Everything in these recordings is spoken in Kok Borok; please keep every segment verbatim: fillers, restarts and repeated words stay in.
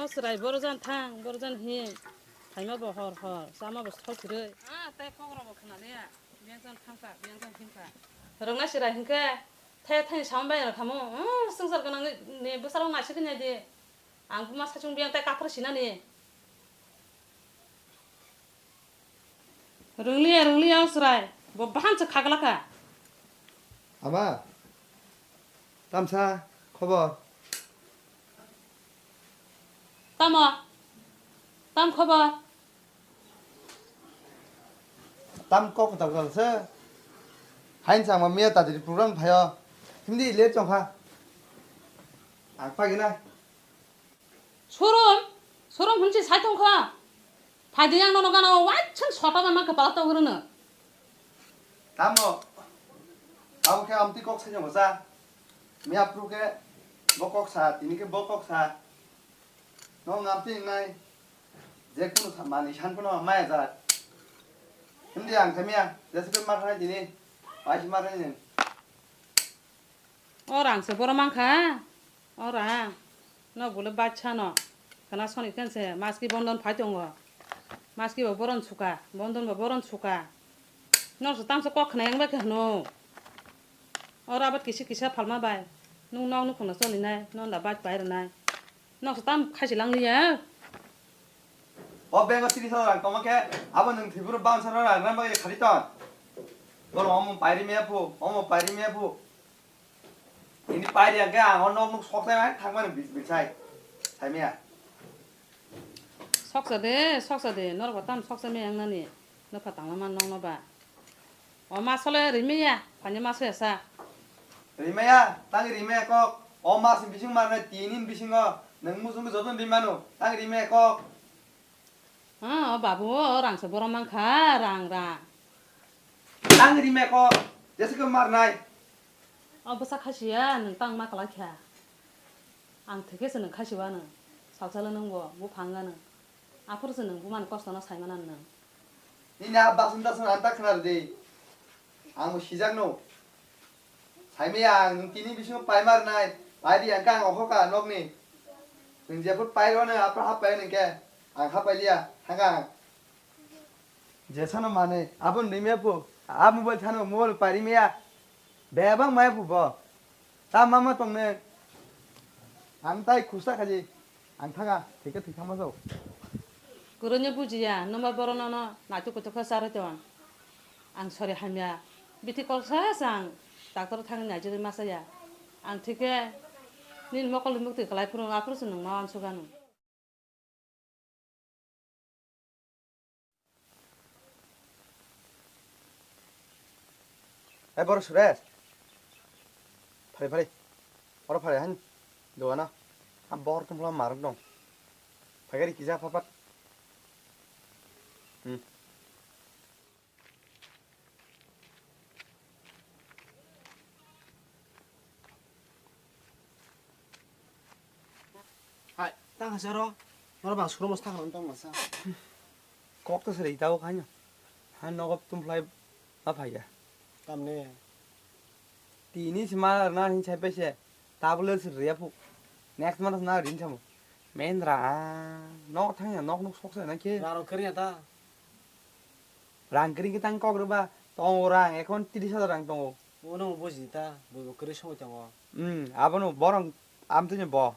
Chwrai borok jan thang, borok jan hi. Phaima bo hor hor, chama bo soi kwrwi. Ah, tei kok rok bo khna liya. Biyang jan thang kha, biyang jan thang kha. Rwngna chwrai hinkhe, the thani sama bai rw khamu. Hmm, swngchar gwnang ni bwsarok naisik nai di. Ang buma sachung biyang tei kaphar sinani. Rwngliya, rwngliya, o chwrai. Bo bahan se khaglakha. Ama, tamsa khobor. Tamo? Tam khobor? Tam kok kwtal kwtal se. Hain changma miya tatiri program phaio. Hindi late chongkha. Ang pagina. Sorom, sorom hwnwi sai tongkha. Phaidi yang nono gana o waisang sota bai mankha pala togwrwno. Tamo, tamo khe amtwi kok sai tongo cha. Miya phuru khe bo kok sa, tini khe bo kok sa. Nong amtwi wngnai. Je kunu sa manwi san phano maya ja. Hindi ang khe miya, jesa khe ma khanai tini. Waisa ma khanai. O rang se boro mankha. O rang. No bole bacha no. Kana soni khen se maski bondon phai tongo. Maski bo boron suka, bondon bo boron suka. No se tamsa kok khna yang bai khe hno. O rabat kisi kisa phalma bai. Nung nok nukhung no choli nai, non da baj pai rwnai. Nok se tam khaisi lang liya. O bego tris hajar rang tongma khe abo nwng thwiburu bangsa rang rang bagwi khali ton. Bono omo pairi meya phu, omo pairi meya phu. Ini pairi ang khe ang o nok nuk sok sai thangmani bis bis sai. Saimaya. Soksa de, soksa de, norok bo tam soksa me ang nani. Nokha tangma man nokno ba. O ma sole rimaya, phanya ma soya sa. Rimaya, tang rimaya kok. O mas ni bising mar na tini ni bisingo nwng musung joto rimano. Tang rimaya kok. Ah, o babu, o rang se borom mankha, rang, rang. Tang rimaya kok. Jesa khe mar nai. O bwsa khasiya, nwng tang ma kwlai kha. Ang thwikhe se nwng khasiwa nwng. Salsalo nwng bo, buphang ga nwng. Aphuru se nwng bumani kosto no saimana nwng. Nini a bason tason anta khna rwdi. Ang bo sijak no. Saimaya ang nwng tini bisingo paima rwnai. Paidi ang khe ang okho ka nokni. Nwng jephuru pai rwno aphuru hap pai nwng khe. Ang hap pai liya. Thang ang. Jesano mane. Abo nwng maya phu. A mobile thano mobile pairi maya. Bebak maya phu bo. Ta mama tongne. Ang tai khusa khaji. Ang thaga, thika thika ma jao. Kwrwino bujiya, nwma borok nono naituk kutuk khe charwi tong. Ang sori hamya, bithi kok sa sa ang doctor thangwi naijagwi ma chaya. Ang thikhe nini mokol ni muktwi kwlai phuru, aphuru se nwng ma uansuk ano. Ei borok Suresh. Phari phari. Oro phari han. Dogano. Ha bor tum phla marok dong. Phagari kisa phapat. Hmm. Hai, tang hasa ro. Noro bang suro mos thang ron tong masa. Kok to seri tau kanya. Ha nogo tum phlai ma phaiya. Tamne. Tini sima na hin chai pese. Tabule sir ya pu. Next month na rin chamu. Mendra. Nok thang ya nok nuk sok sa na ke. Raro kariya ta. Rang kring khe tang kok rwba, tongo rang, ekhon tris hajar rang tongo. Uno buji ta, buibo kwrwi songwi tongo. Hmm, abono borong amtwino bo.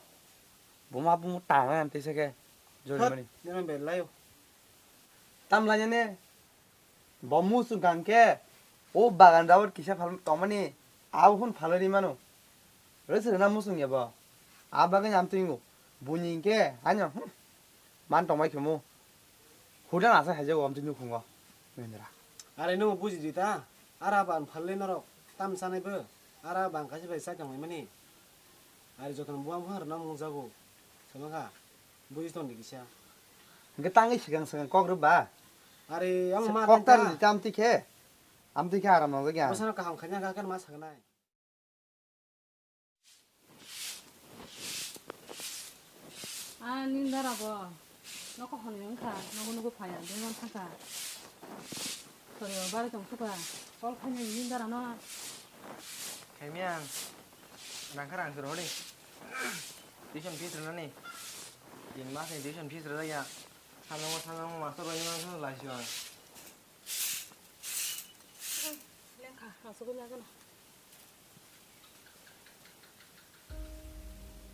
Buma bumu tangna amtwi se khe. Jori Thot, mani. Nino belayo. Tam lainane, bo musung kang khe, o bagan jabot kisa phal tongmani, abo phun phalwi mano. Rwswk rwna musung ya bo. A bagwi amtwingo. Buini hinkhe, haino, hmm, man tongbai khe mu. Huda nasa haijago amtwi nukhungo. Mendra. Are nwng buji di ta? Ara ban phalle norok tam chanai bo. Ara bang kaisa bai chai tongmani. Are jotono buang buang rwna mungjago. Sama kha. Buji tong di kisa. Hingke tangwi sikang sikang kok rwba. Are ang ma kok tar ta. Di amtwi khe. Amtwi khe aram nang jagya. Bosano kaham khaina ga kan ma saknai. Ah, nini dara bo. Noko hwnwi wngkha, nogo nogo phaiya, bemar thangkha. Sorio bari tong thukha. Call khaimani nini dara no. Khaimiyang. Nangkha rang soro hodi. Tuition fees rwnani. Tin mas ni tuition fees rwjak ya. Samjak ma, samjak ma, master bai ma, ma, lai si ang. Lengkha, asugwi lagana.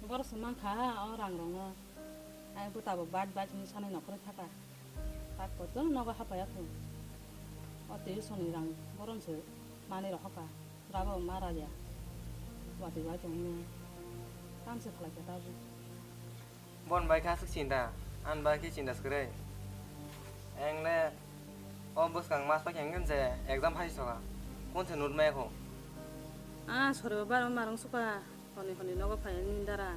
Borok se mankha o rang rokno. Ai bo tabuk bat bat hwnwi sanai nokhorwi thaka. Tak kotor nogo hapaiya thung. O tuition ni rang borom se manwi rohorkha. Rabo ma raya. Watwi bai tongmani. Tamse khlai khe tabuk. Bon bai kha aswk chinta, an bai khe chinta swkre. Engle o bwskang mas pakhe hwnkhe je exam hai soka. Kun se nut maya kho. Ah, sori baba, marung suka. Honi honi nogo phai nini dara.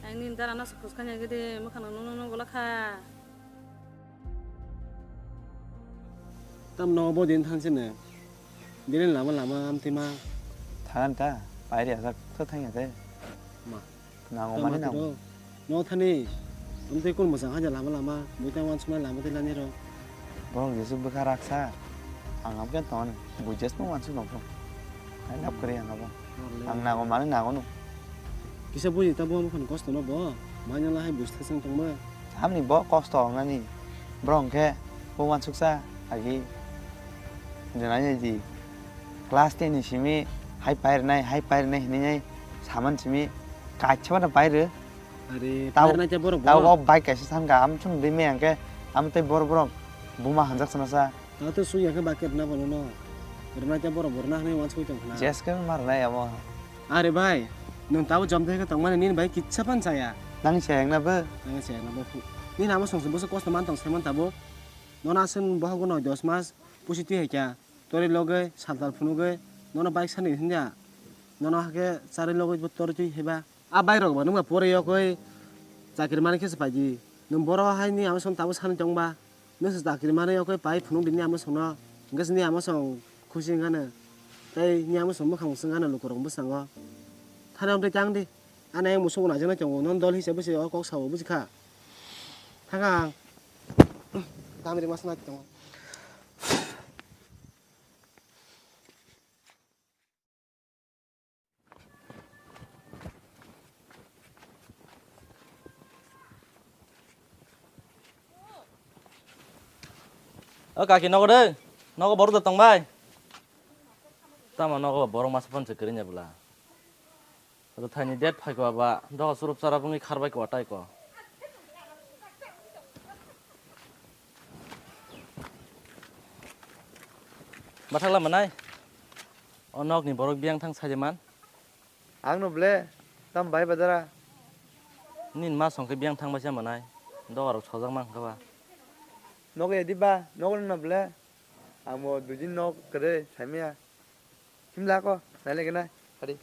Ang nini dara no se khus kanya gede, mwkhang no no no golakha. Tam no bo din thanse ne. Bini lama lama amtwi ma. Thangan ta, pairi ajak to thangya te. Ma. Nango mani nango. No thani. Amtwi kun bwsang haja lama lama. Buita wansukna lama tei lani ro. Borok jesuk bwkha raksa. Ang amke ton. Bujes mo wansuk nokho. Hai lap kari ang abo. Ang nango mani nango no. Kisa buji ta bo mokhan kosto no bo. Manya lahai buji thasang tongma. Hamni bo kosto wngnani. Borok hwnkhe bo wansuksa agi. Janai di class ten ni simi hai pairnai, hai pairnai hinwi saman simi kaisa bana pairw. Are, tau pairnai te borok tau bo. O bike kaisa sanka, am chum dime angke, am tei bor borok buma hanjak sana sa. Tao to suya khe bakir na bono no. Rwna khe borok borna hwnwi wansugwi tong khna. Jes khe ma rwnai abo. Are bai, nwng tabuk jom thai khe tongmani nini bai kitsa phan chaya. Nang chaya wngna bo? Nang chaya wngna bo phu. Nini amo songse bwswk kosto man tong saiman tabuk. Nono aswk bohogo noi dos mas pusi twi hai kha. Tori logwi saltal phunugwi nono bike sani hwnja. Nono hakhe chari logwi bo tori twi hai ba. A bai rok bo nungba pore yokoi chakri mani khe se paidi. Nwng boro hai ni amo song tabuk sani tongba. Nwng se chakri mani yokoi pai phunuk di ni amo song no. Hingke se ni amo song khusi wngkha no. Tei ni amo song mukhang swng ano luku rok bwskango. Thani amtwi tang di. Ani ayang musuk najaknai tongo. Non dol hisa bwsai o kok sao bujikha. Thang ang. Tamri mas nai tongo. O kaki, nogo de, nogo borok de tongbai. Tamo nogo borok masa phone se kwrwini bwla. Rwthaini date phaikha ba, doga surup chara bwngwi kharbai kwa tai ko. Bathakla manai. O nokni borok biyang thang sajeman. Ang no ble, tam bai badara. Nin ma songke biyang thang bai manai. Doga rok sojak man kha ba. Nogo edi ba, nogo no ble. Amo dujin nok kere saimaya. Himla ko, nai lagi nai. Hari.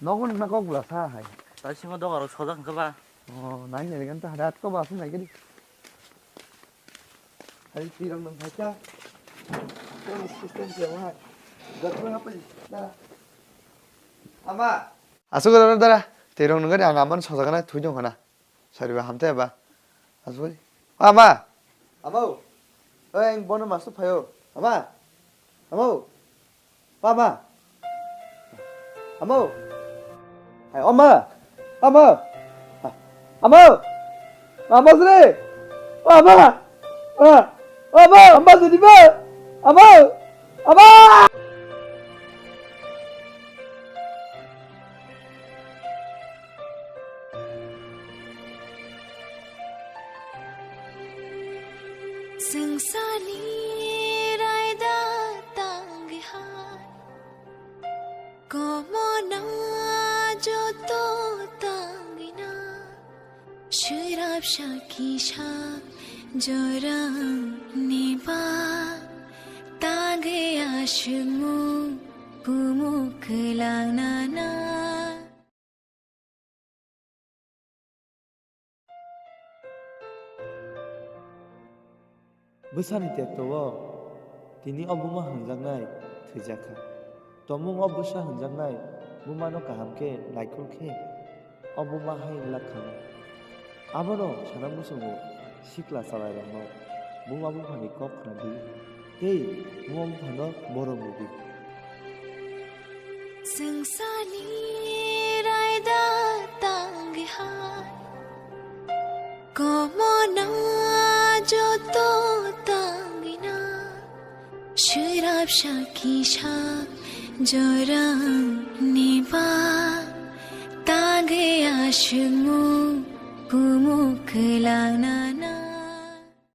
Nogo nang kok bla sa hai. Tai simo doga rok sojak kha ba. Oh, nai nai lagi ta hadat ko ba sung nai kedi. Hari tirang nang hai ta. Ko system se wa. Gatro apa ji? Dara. Ama. Asuk dara dara. Tirang nang kedi ang aman sojak nai thui dong kana. Sari ba hamte ba. Aswai. Ama. Amo. Oi, ang bono masu phayo. Ama. Amo. Pama. Amo. Hai, oma. Ama. Amo. Ama sre. Ama. Ah. Ama, ama sre ba. Ama. Ama. Swngcharni raida tangwi hai, komona joto tangwi na, swrapsa kisa jorani ba, tangwi aswkmung kumuk kwlangna na. Bwsani tekto-o tini o buma hwnjaknai thwijakha. Tongmung o bwsa hwnjaknai bumano kaham khe naikhul khe o buma hai wnglakkha. Abono sana muchungo sikla chalairokno buma buphani kok khnadi tei buma buphano borom rwdi. Swngcharni raida tangwi hai, Komona joto tangina, sirap sakisa jorang niba, tangge asungmu kumu kelang nana.